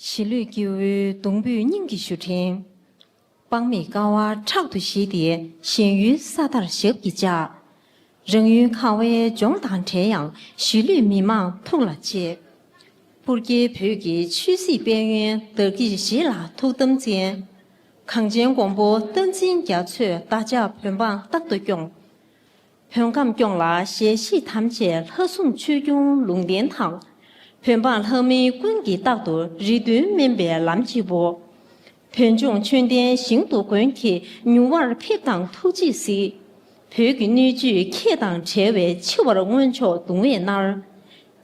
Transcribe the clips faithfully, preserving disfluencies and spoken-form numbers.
གཞིས་ལུས་སྐྱེ་བོའི་གདུང་འབོད་སྙིང་གི་ཞུ་འཕྲིན། དཔག་མེད་དཀའ་བ་ཕྲག་ཏུ་བཞེས་ཏེ་གཞན་ཡུལ་ས་མཐར་ཞབས་ཀྱིས་བཅགས། རང་ཡུལ་ཁ་བའི་ལྗོངས་དང་བྲལ་ཡང་གཞིས་ལུས་མི་མང་ཐུགས་ལ་གཅེས། སྤུར་རྒྱལ་བོད་ཀྱི་ཆོས་སྲིད་དཔལ་ཡོན་བདག་གིར་བཞེས་ལ་ཐུགས་དམ་བཙན། གངས་ཅན་མགོན་པོ་སྟངས་འཛིན་རྒྱ་མཚོས་བདག་ཅག་བོད་འབངས་རྟག་ཏུ་སྐྱོང་། བོད་ཁམས་སྐྱོང་ལ་ཞལ་བཞེས་དམ་བཅས་ལྷ་སྲུང་ཆོས་སྐྱོང་ལུང་བསྟན་དང་། བོད་འབངས་ལྷ་མི་ཀུན་གྱིས་རྟག་ཏུ་རེ་འདུན་སྨིན་པའི་ལམ་གཅིག་པོ། བོད་ལྗོངས་ཆོས་ལྡན་ཞིང་དུ་མགོན་ཁྱེད་མྱུར་བར་ཕེབས་དང་ཐུགས་རྗེས་གཟིགས། བོད་ཀྱི་སྣོད་བཅུད་ཁྱེད་དང་བྲལ་བས་འཆི་བར་མངོན་ཕྱོགས་གདུང་བས་མནར།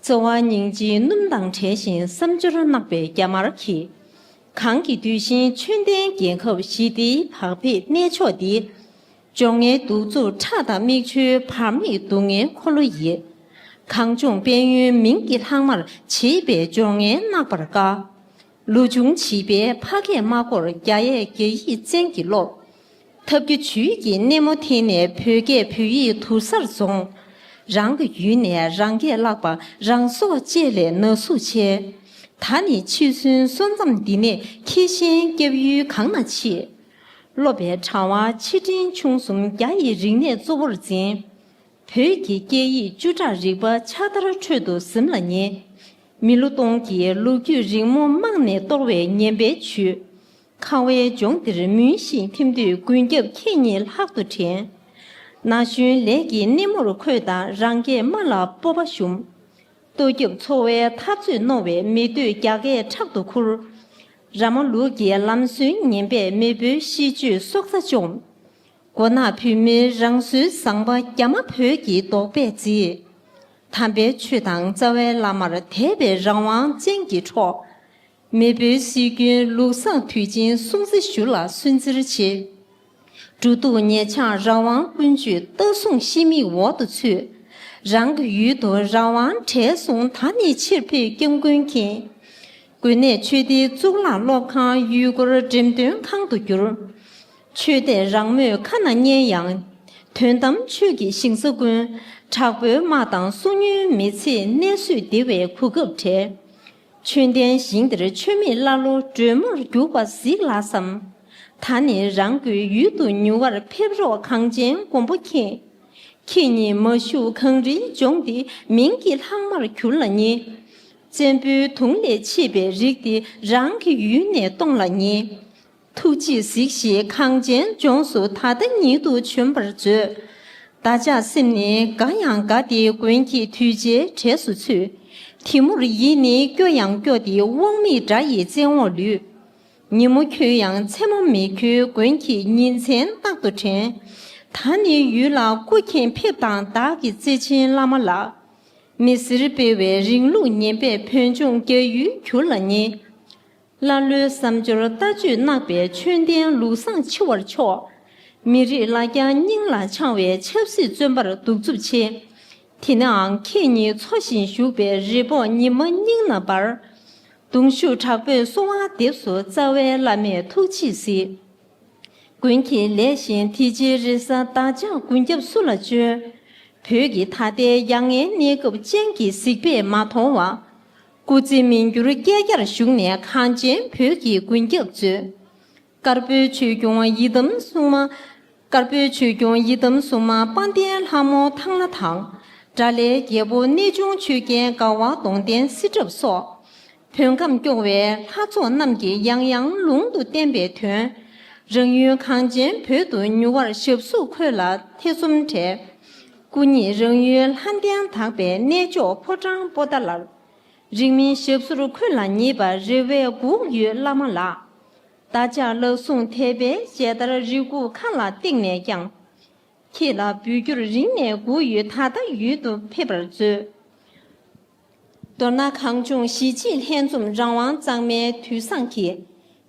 བརྩེ་བ་སྙིང་རྗེའི་སྣུམ་དང་བྲལ་ཞིང་བསམ་སྦྱོར་གནག་པའི་རྒྱ་དམར་གྱིས། གངས་ཀྱི་གདུལ་ཞིང་ཆོས་ལྡན་རྒྱལ་ཁབ་ཞི་བདེའི་བག་ཕེབས་གནས་མཆོག་འདི། སྦྱོར་ངན་གདུག་རྩུབ་ཁྲག་དང་མིག་ཆུའི་བར་མེད་སྡུག་བསྔལ་འཁོར་ལོ་ཡི། གངས་ལྗོངས་དཔལ་ཡོན་མིང་གི་ལྷག་མར་བྱེད་པའི་སྦྱོར་ངན་གནག་པར་དཀར། ལོ་ཆུང་བྱིས་པའི་ཕ་སྐད་མ་གོར་རྒྱ་ཡས་རྒྱ་ཡིག་བཙན་གྱིས་སློབ། ཐབས་སྐྱོ་ཇུས་ཀྱི་སྣེ་མོ་འཐེན་ནས་བོད་སྐད་བོད་ཡིག་དུར་སར་བཟུང་། རང་གི་ཡུལ་ནས་རང་སྐད་བརླག་པ་རང་སྲོག་བཅད་ལས་ན་ཟུག་ཆེ། ད་ནི་འཆི་གསོན་སོན་མཚམས་འདི་ནས་ཁྱི་ཤན་སྐྱབས་ཡུལ་གང་ན་མཆིས། སློབ་པའི་གྲྭ་བ་ཆེ་འབྲིང་ཆུང་གསུམ་རྒྱ་ཡི་རིག་གནས་གཙོ་བོར་འཛིན། བོད་ཀྱི་སྐད་ཡིག་བཅུ་ཕྲག་རིག་པ་ཕྱག་དར་ཁྲོད་དུ་གཟིམ་ལ་ཉེ། མི་ལོ་སྟོང་གི་ལོ་རྒྱུས་རིང་མོ་རྨང་ནས་གཏོར་བའི་ངན་པའི་བྱུས། ཁ་བའི་ལྗོངས་འདིར་མུན་ཞིང་ཐིམ་དུས་མགོན་སྐྱབས་ཁྱེད་ཉིད་ལྷག་ཏུ་དྲན། ན་གཞོན་ལས་ཀྱི་སྣེ་མོར་འཁོད་དང་རང་སྐད་སྨྲ་ལ་སྤོབས་པ་ཞུམ། ལྟོ་རྒྱབ་འཚོ་བའི་འཐབ་རྩོད་རྣོ་བས་མི་འདོད་རྒྱ་སྐད་ཁྲག་ཏུ་ཁུར། ར་མ་ལུག་གི་ལམ་སྲོལ་ངན་པས་མེས་པོའི་གཤིས་སྤྱོད་སྲོག་རྩ་བཅོམ། མགོ་ནག་བོད་མིའི་རང་སྲོལ་བཟང་པ་རྒྱ་མ་བོད་ཀྱི་རྡོག་པས་བརྫིས། དམ་པའི་ཆོས་དང་རྩ་བའི་བླ་མར་དད་པའི་རང་དབང་བཙན་གྱིས་འཕྲོག། མེས་པོའི་སྲོལ་རྒྱུན་ལུགས་བཟང་དུས་ཆེན་སྲུང་བརྩི་ཞུ་ལ་སུན་གཙེར་བྱེད། འགྲོ་འདུག་ཉལ་འཆང་རང་དབང་ཀུན་སྤྱོད་ལྟ་སྲུང་ཤི་མིག་འོག་ཏུ་ཚུད། རང་གི་ཡུལ་དུ་རང་དབང་བྲལ་སོང་ད་ནི་ཕྱིར་ཕེབས་སྐྱབས་མགོན་མཁྱེན། དགོན་གནས་ཆོས་སྡེའི་གཙུག་ལག་སློབ་ཁང་ཡུལ་སྐོར་འགྲེམས་སྟོན་ཁང་དུ་བསྒྱུར། ཆོས་དད་རང་མོས་ཁ་ན་སྙན་ཡང་། དོན་དམ་ཆོས་ཀྱི་ཞིང་ས་ཀུན། དྲག་པོའི་དམག་དང་སོ་ཉུལ་མི་ཚེ་གནས་བཟོད་བདེ་བའི་གོ་སྐབས་བྲལ། ཆོས་ལྡན་ཞིང་འདིར་ཆོས་མེད་ཀླ་ཀློ་སྒྲོན་མོར་རྒྱུག་པ་གཟིགས་ལ་བསམ། ད་ནི་རང་གི་ཡུལ་དུ་མྱུར་བར་ཕེབས་རོགས་གངས་ཅན་མགོན་པོ་མཁྱེན། ཁྱེད་ཉིད་མ་བཞུགས་གངས་རིའི་ལྗོངས་འདི་མིང་གི་ལྷག་མར་གྱུར་ལ་ཉེ། བཙན་པོའི་དུང་ལས་མཆེད་པའི་རིགས་འདི་རང་གི་ཡུལ་ནས་གཏོང་ལ་ཉེ། ཐུགས་རྗེས་གཟིགས་ཤིག་གངས་ཅན་ལྗོངས་སུ་ད་ལྟ་ཉིད་དུ་བྱོན་པར་མཛོད། བདག་ཅག་སེམས་ནི་དགའ་ཡང་དགའ་སྟེ་མགོན་ཁྱེད་དུས་བྱེད་གྲས་སུ་ཚུད། དེ་མུར་ཡིད་ནི་སྐྱོ་ཡང་སྐྱོ་སྟེ་དབང་མེད་དགྲ་ཡི་བཙན་འོག་ལུས། ཉིན་མོ་འཁྱོལ་ཡང་མཚན་མོ་མི་འཁྱོལ་མགོན་ཁྱེད་ཉིན་མཚན་རྟག་ཏུ་དྲན། ད་ནི་ཡུལ་ལ་སྐུ་མཁྱེན་ཕེབས་དང་བདག་གི་བརྩེ་ཆེན་བླ་མ་ལགས། མི་སེར་སྤེལ་བའི་རིང་ལུགས་ངན་པས་བོད་ལྗོངས་རྒྱ་ཡུལ་གྱུར་ལ་ཉེ། ཀླ་ཀློའི་བསམ་སྦྱོར་ལྟ་སྤྱོད་གནག་པའི་ཆོས་ལྡན་ལུགས་བཟང་འཆི་བར་ཕྱོགས། མི་རིགས་ལ་རྒྱ་སྙིང་ལ་འཆང་བའི་ཆབ་སྲིད་བཙོན་པར་གདུག་རྩུབ་ཆེ། དེ་ནའང་ཁྱེད་ཉིད་འཚོ་ཞིང་བཞུགས་པའི་རི་བོ་ཉི་མ་སྙིང་ན་འབར། གདུང་ཤུགས་དྲག་པོས་གསོལ་བ་འདེབས་སོ་རྩ་བའི་བླ་མས་ཐུགས་རྗེས་གཟིགས། མགོན་ཁྱེད་ལེགས་བཞིན་དེ་ཕྱིའི་རེ་ས་བདག་ཅག་མགོན་སྐྱབས་སུ་ལ་བཅོལ། བོད་ཀྱི་ད་ལྟའི་ཡ་ངའི་གནས་སྐབས་སྤྱན་གྱིས་གཟིགས་པས་མ་མཐོང་བ། སྐུ་ཚེ་མི་འགྱུར་བསྐལ་བརྒྱར་བཞུགས་ནས་གངས་ཅན་བོད་ཀྱི་མགོན་སྐྱབས་མཛོད། དཀར་པོའི་ཆོས་སྐྱོང་ཡི་དམ་སྲུང་མ། དཀར་པོའི་ཆོས་སྐྱོང་ཡི་དམ་སྲུང་མ་དཔལ་ལྡན་ལྷ་མོ་ཐང་ལྷ་དང་། དགྲ་ལྷའི་རྒྱལ་པོ་གནས་ཆུང་ཆོས་རྒྱལ་དགའ་བ་གདོང་ལྡན་སྲི་ཁྲབ་སོགས། བོད་ཁམས་སྐྱོང་བའི་ལྷ་ཚོགས་རྣམས་ཀྱིས་ཡང་ཡང་ལུང་དུ་བསྟན་པའི་དོན། རང་ཡུལ་གངས་ཅན་བོད་དུ་མྱུར་བར་ཞབས་སུ་འཁོད་ལ་ཐེ་ཚོམ་བྲལ། སྐུ་ཉིད་རང་ཡུལ་ལྷ་ལྡན་དག་པའི་གནས་མཆོག་ཕོ་བྲང་པོ་ཏཱ་ལར། རིང་མིན་ཞབས་སོར་འཁོད་ལ་ཉེ་བར་རེ་བས་སྒུག་ཡོད་བླ་མ་ལགས། བདག་ཅག་ལག་ཟུང་དད་པའི་མཇལ་དར་རེ་སྒུག་མཁའ་ལ་བཏེགས་ནས་ཀྱང་། ཁྱེད་ལ་འབུལ་རྒྱུར་རིང་ནས་སྒུག་ཡོད་ད་ལྟ་ཡུལ་དུ་ཕེབས་པར་མཛོད། མདོར་ན་གངས་ལྗོངས་གཞིས་བྱེས་ལྷན་འཛོམས་རང་དབང་གཙང་མའི་དུས་བཟང་གི།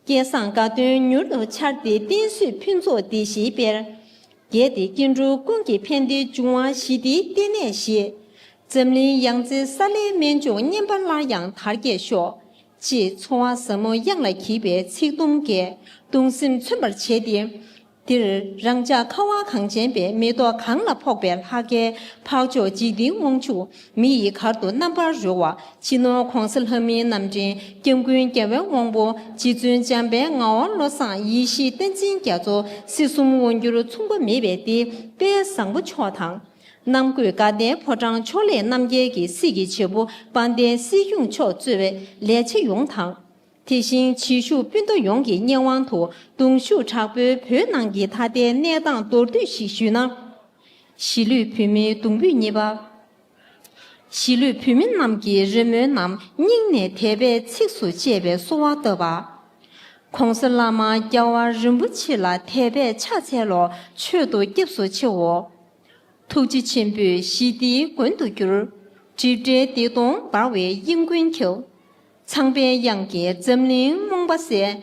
སྐལ་བཟང་དགའ་སྟོན་མྱུར་དུ་འཆར་ཏེ་བསྟན་སྲིད་ཕུན་ཚོགས་བདེ་ཞིང་སྤེལ། རྒྱས་ཏེ་སྐྱེ་འགྲོ་ཀུན་གྱི་ཕན་བདེའི་འབྱུང་བ་ཞི་བདེའི་བསྟི་གནས་ཞེས། འཛམ་གླིང་ཡང་རྩེ་ས་ལའི་སྨན་མཆོག་སྙན་པ་སླར་ཡང་དར་རྒྱས་ཤོག་ཅེས་ཚོར་བ་ཟབ་མོ་དབྱངས་ལ་འགྱེད་པའི་ཚིག་དུམ་གྱིས་གདུང་སེམས་མཚོན་པར་བྱས་ཏེ། འདིར་རང་ཅག་ཁ་བ་གངས་ཅན་པའི་མེ་ཏོག་གང་ལ་ཕོག་པའི་ལྷ་སྐལ་འཕགས་མཆོག་འཇིག་རྟེན་དབང་ཕྱུག་མི་ཡི་གར་དུ་རྣམ་པར་རོལ་བ། སྤྱི་ནོར་༧གོང་ས་ལྷ་མིའི་རྣམ་འདྲེན་སྐྱབས་མགོན་རྒྱལ་བའི་དབང་པོ་རྗེ་བཙུན་འཇམ་དཔལ་ངག་དབང་བློ་བཟང་ཡེ་ཤེས་བསྟན་འཛིན་རྒྱ་མཚོ་སྲིད་གསུམ་དབང་སྒྱུར་མཚུངས་པ་མེད་པའི་སྡེ་དཔལ་བཟང་པོ་མཆོག་དང་། གནམ་བསྐོས་དགའ་ལྡན་ཕོ་བྲང་ཕྱོགས་ལས་རྣམ་རྒྱལ་གྱི་སྲིད་ཀྱི་བྱེད་པོ་དཔལ་ལྡན་སྲིད་སྐྱོང་མཆོག་གཙོས་པའི་ལས་བྱེད་ཡོངས་དང་། དེ་བཞིན་བྱེས་བཞུགས་སྤུན་ཟླ་ཡོངས་ཀྱི་སྙན་དབང་དུ་གདུང་ཤུགས་དྲག་པོས་བོད་ནང་གི་ད་ལྟའི་གནས་སྟངས་མདོར་བསྡུས་ཤིག་ཞུས་ན། གཞིས་ལུས་བོད་མིའི་གདུང་འབུད་གཉིས་པ། གཞིས་ལུས་བོད་མི་རྣམས་ཀྱི་རེ་སྨོན་རྣམས་སྙིང་ནས་དད་པས་ཚིགས་སུ་བཅད་པའི་གསོལ་བ་བཏབ་པ། ༸གོང་ས་ལྷ་མང་རྒྱལ་བ་རིན་པོ་ཆེ་ལ་དད་པས་ཕྱག་འཚལ་ལོ། མཆོད་དོ་སྐྱབས་སུ་མཆིའོ། ཐུགས་རྗེ་ཆེན་པོས་ཞི་བདེའི་མགོན་དུ་གྱུར། སྒྲིབ་བྲལ་བདེ་སྟོང་འབར་བའི་དབྱིངས་མགོན་ཁྱེད། ཚངས་པའི་དབྱངས་ཀྱིས་འཛམ་གླིང་རྨོངས་པ་སེལ།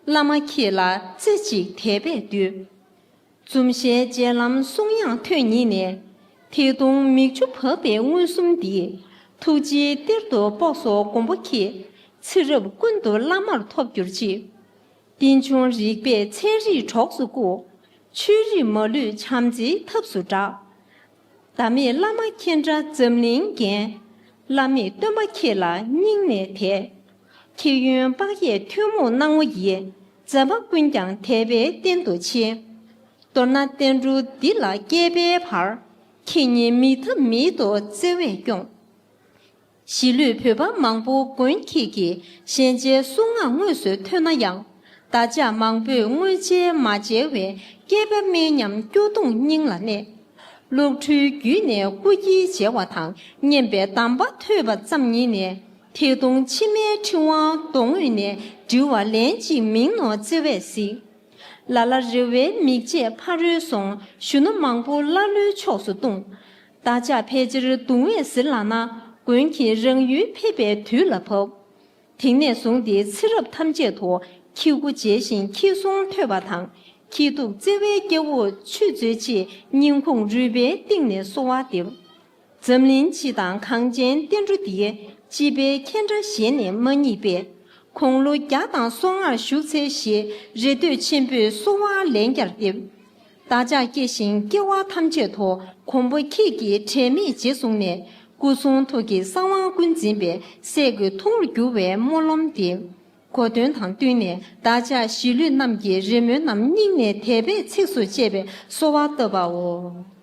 བླ་མ་ཁྱེད་ལ་རྩེ་གཅིག་དད་པས་འདུད། འཛུམ་ཞལ་རྗེ་ལམ་གསུང་དབྱངས་ཐོས་ཉིད་ནས། ཐད་གཏོང་མིག་ཆུ་བབས་པའི་མངོན་སུམ་འདི། ཐུགས་རྗེའི་གཏེར་དུ་དཔོགས་སོ་མགོན་པོ་ཁྱེད། ཚེ་རབས་ཀུན་ཏུ་བླ་མར་ཐོབ་གྱུར་ཅིག། རྟེན་འབྱུང་རིག་པས་ཚན་རིག་གྲོགས་སུ་བཀུག། ཆོས་རིག་མ་ལུས་བྱམས་བརྩེའི་ཐབས་སུ་བསྒྲགས། ཟླ་མེད་བླ་མ་ཁྱེད་འདྲ་འཛམ་གླིང་རྒྱན། བླ་མེད་སྟོན་པ་ཁྱེད་ལ་སྙིང་ནས་དད། ཁྱེད་ཡོན་དཔག་ཡས་ཐུན་མོང་སྣང་ངོ་ཡིས། ཛམ་བྷ་ཀུན་ཀྱང་དད་པའི་རྟེན་དུ་ཕྱེ། མདོར་ན་བསྟན་འགྲོ་འདི་ལ་བསྐལ་པའི་བར། ཁྱེད་ཉིད་མི་ཐབས་མེད་དུ་བརྩེ་བས་སྐྱོངས། གཞིས་ལུས་བོད་པ་མང་པོ་མགོན་ཁྱེད་ཀྱིས། ཞན་ཆའི་གསུང་ངག་དངོས་སུ་ཐོས་ན་ཡང་། བདག་ཅག་མང་པོས་དངོས་ཆས་མ་མཇལ་བས། བསྐལ་པ་སྨད་མཉམ་སྐྱོ་གདུང་སྙིང་ལ་གནས། གློག་འཕྲུལ་བརྒྱུད་ནས་སྐུ་སྐྱིལ་མཇལ་བ་དང་། སྙན་པའི་གདམས་པ་ཐོས་པ་ཙམ་ཉིད་ནས། ཐད་གཏོང་མཆི་མའི་ཕྲེང་བ་མདོ་ངོས་ནས། དྲི་བ་ལན་གཅིག་མིང་ནོར་བརྩེ་བས་གཟིགས། ལ་ལ་རེ་བའི་མིག་འབྱེད་ཕ་རོལ་སོང་། གཞོན་ནུ་མང་པོ་ཀླ་ཀློའི་ཕྱོགས་སུ་ལྟུང་། བདག་ཅག་ཕལ་ཆེར་གདུང་བས་གཟིར་ལགས་ན། མགོན་ཁྱེད་རང་ཡུལ་ཕེབས་པའི་དུས་ལ་བབ། དེང་ནས་བཟུང་སྟེ་ཚེ་རབས་ཐམས་ཅད་དུ། ཁྱེད་སྐུ་མཇལ་ཞིང་ཁྱེད་གསུང་ཐོས་པ་དང་། ཁྱེད་ཐུགས་བརྩེ་བའི་སྐྱེ་བོ་ཆོས་མཛོད་ཅེས། སྙིང་ཁུང་རུས་པའི་གཏིང་ནས་གསོལ་བ་འདེབས། འཛམ་གླིང་སྤྱི་དང་གངས་ཅན་བསྟན་འགྲོ་འདིའི། སྤྱི་པའི་ཁྱེད་འདྲ་གཞན་ནས་མ་རྙེད་པས། དགུང་ལོ་བརྒྱ་དང་སོ་ལྔར་བཞུགས་འཚལ་ཞེས། རེ་འདོད་ཆེན་པོས་གསོལ་བ་ལན་བརྒྱར་འདེབས། བདག་ཅག་སྐྱེ་ཞིང་སྐྱེ་བ་ཐམས་ཅད་དུ། མགོན་པོ་ཁྱེད་ཀྱི་དྲན་མེད་རྗེས་བཟུང་ནས། སྐུ་གསུང་ཐུགས་ཀྱི་གསང་བ་ཀུན་འཛིན་པའི། སྲས་ཀྱི་ཐུགས་ལ་འགྱུར་བའི་སྨོན་ལམ་འདེབས། གོ་སྟོན་དང་བསྟུན་ནས་བདག་ཅག་གཞིས་ལུས་རྣམས་ཀྱི་རེ་སྨོན་རྣམས་སྙིང་ནས་དད་པས་ཚིགས་སུ་བཅད་པའི་གསོལ་བ་བཏབ་པའོ།